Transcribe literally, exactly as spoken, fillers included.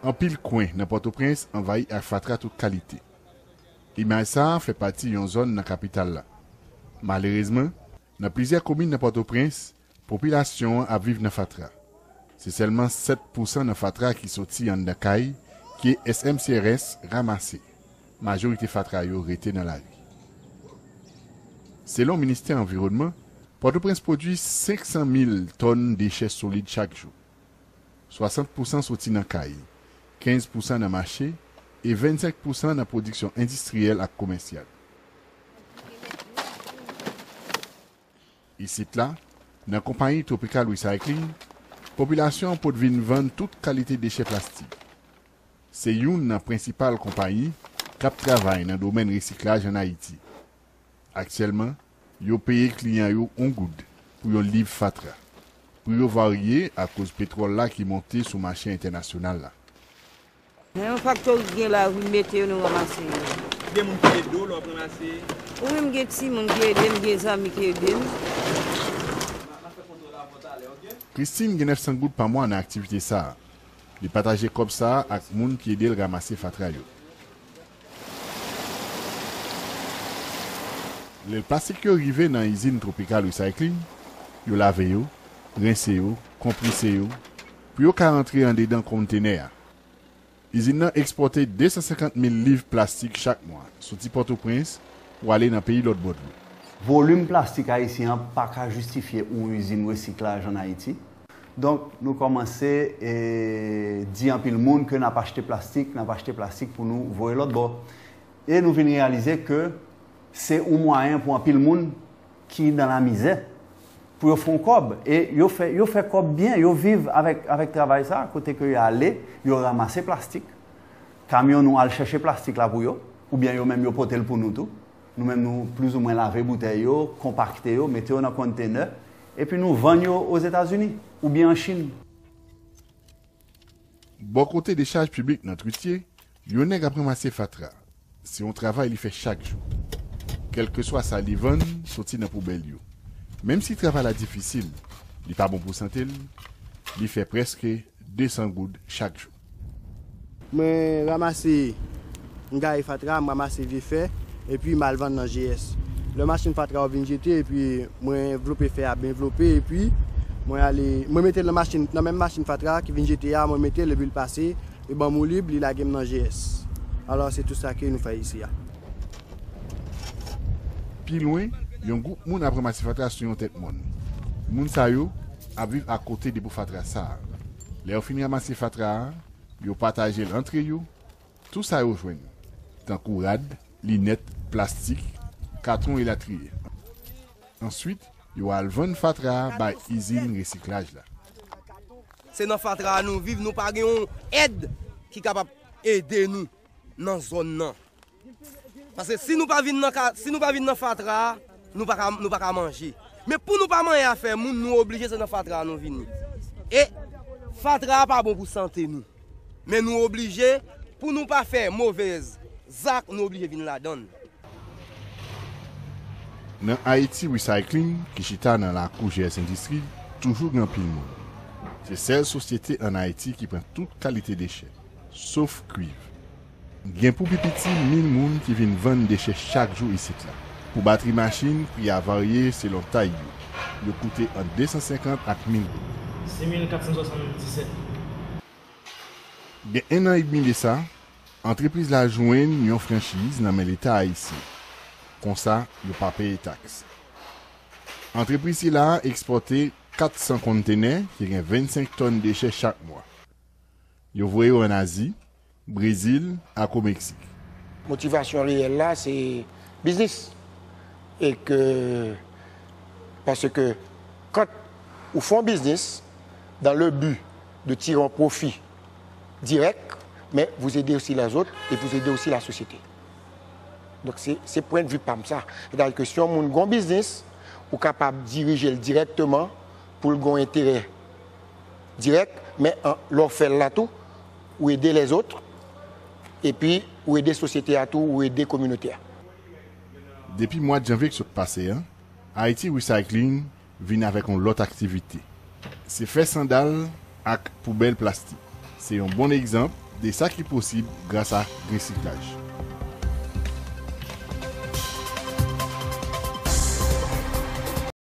Anpil kwen nan Pòtoprens anvayi ak fatra tout kalite. Imaj sa a fè pati yon zòn nan kapital la. Malerezman, nan plizyè komin nan Pòtoprens, popilasyon an ap viv nan fatra. Se sèlman sèt pousan nan fatra ki soti anndan kay ke S M C R S ranmase. Majorite fatra yo rete nan lari. Selon Ministè Anviwònman, Pòtoprens pwodui senk san mil tòn dechè solid chak jou. Swasant pousan soti nan kay, kenz pousan nan mache e vennsenk pousan nan pwodiksyon endistriyèl ak komèsyal. Isit la, nan konpayi Tropical Recycling, popilasyon an pot vin vann tout kalite dechè plastik. Se youn nan prensipal konpayi k ap travay nan domèn resiklaj ann Ayiti. Aktyèlman, yo peye kliyan yo yon goud pou yon liv fatra. Pri yo varye akoz petwòl la ki monte sou mache entènasyonal la. Nan yon faktori ki gen la, wi, mete yo, nou ranmase yo. Gen moun ki ede w lè w ap ranmase? Wi, m gen timoun ki ede m, gen zanmi ki ede m. Christine gen nèf san goud pa mwa nan aktivite sa a. Li pataje kòb sa a ak moun ki ede l ranmase fatra yo. Lè plastik yo rive nan izin Tropical Recycling, yo lave yo, rense yo, konprese yo, pou yo ka rantre andedan kontenè a. Izin nan ekspòte de san senkant mil liv plastik chak mwa, soti Pòtoprens pou ale nan peyi lòtbò dlo. Volim plastik ayisyen an pa ka jistifye yon izin resiklaj ann Ayiti. Donk, nou kòmanse, e, di anpil moun ke n ap achte plastik, n ap achte plastik pou nou voye lòtbò. E nou vin reyalize ke se yon mwayen pou anpil moun ki nan lamizè pou yo fè yon kòb. E yo fè, yo fè kòb byen, yo viv avèk, avèk travay sa, kote ke yo ale, yo ranmase plastik. Kamyon nou al chèche plastik la pou yo, oubyen yo menm yo pote l pou nou tou. Nou menm nou plizoumwen lave boutèy yo, konpakte yo, mete yo nan kontenè, epi nou vann yo Ozetazini oubyen an Chin. Bò kote dechaj piblik nan Tritye, yon nèg ap ranmase fatra. Se yon travay li fè chak jou. Kèlkeswa sa li vann soti nan poubèl yo. Menm si travay la difisil, li pa bon pou sante l, li fè prèske de san goud chak jou. Mwen ranmase, m gaye fatra, m ranmase vye fè, epi m al vann nan G S. Lè machin fatra yo vin jete, epi mwen vlope fè a byen vlope, epi mwen ale, mwen mete l nan machin, nan menm machin fatra ki vin jete a, mwen mete l, epi l pase, li ban m woulib, li lage m nan G S. Alò, se tou sa ke nou fè isi a. Pi lwen, yon gwoup moun ap ranmase fatra sou yon tèt mòn. Moun sa yo ap viv akote depo fatra sa a. Lè yo fin ranmase fatra a, yo pataje l antre yo, tou sa yo jwenn, tankou rad, linèt, plastik, katon elatriye. Answit, yo al vann fatra a bay izin resiklaj la. Se nan fatra a nou viv, nou pa gen yon èd ki kapab ede nou nan zòn nan. Paske si nou pa vin nan ka, si nou pa vin nan fatra a, nou pa ka, nou pa ka manje. Men pou nou pa manyen afè moun, nou oblije se nan fatra a nou vini. E fatra a pa bon pou sante nou. Men nou oblije, pou nou pa fè movèz zak, nou oblije vin ladan l. Nan Haiti Recycling, ki chita nan lakou G S Industries, toujou gen anpil moun. Se sèl sosyete ann Ayiti ki pran tout kalite dechè, sof kwiv. Gen pou pi piti mil moun ki vin vann dechè chak jou isit la. Pou batri machin, pri a varye selon tay yo. Yo koute ant de san senkant ak mil goud. Sis mil kat san swasanndisèt. Gen en an edmi de sa, antrepriz la jwenn yon franchiz nan men Leta ayisyen. Konsa, yo pa peye taks. Antrepriz sila a ekspòte kat san kontenè ki gen vennsenk tòn dechè chak mwa. Yo voye yo ann Azi, Brezil ak o Meksik. Motivasyon reyèl la, se biznis. E ke, paske kan ou fè yon biznis dans le but de tirer un profit direct, mais vous aidez aussi les autres et vous aidez aussi la société. Donk, se, se pwennvi pa m sa. Sètadi ke si yon moun gen yon biznis, ou kapab dirije l dirèkteman pou l gen yon enterè dirèk, men an, lè w fè l la tou, ou ede lèzòt, epi ou ede sosyete a tou, ou ede kominote a. Depi mwa janvye k sot pase an, Haiti Recycling vin avèk yon lòt aktivite. Se fè sandal ak poubèl plastik. Se yon bon egzanp de sa ki posib gras a resiklaj.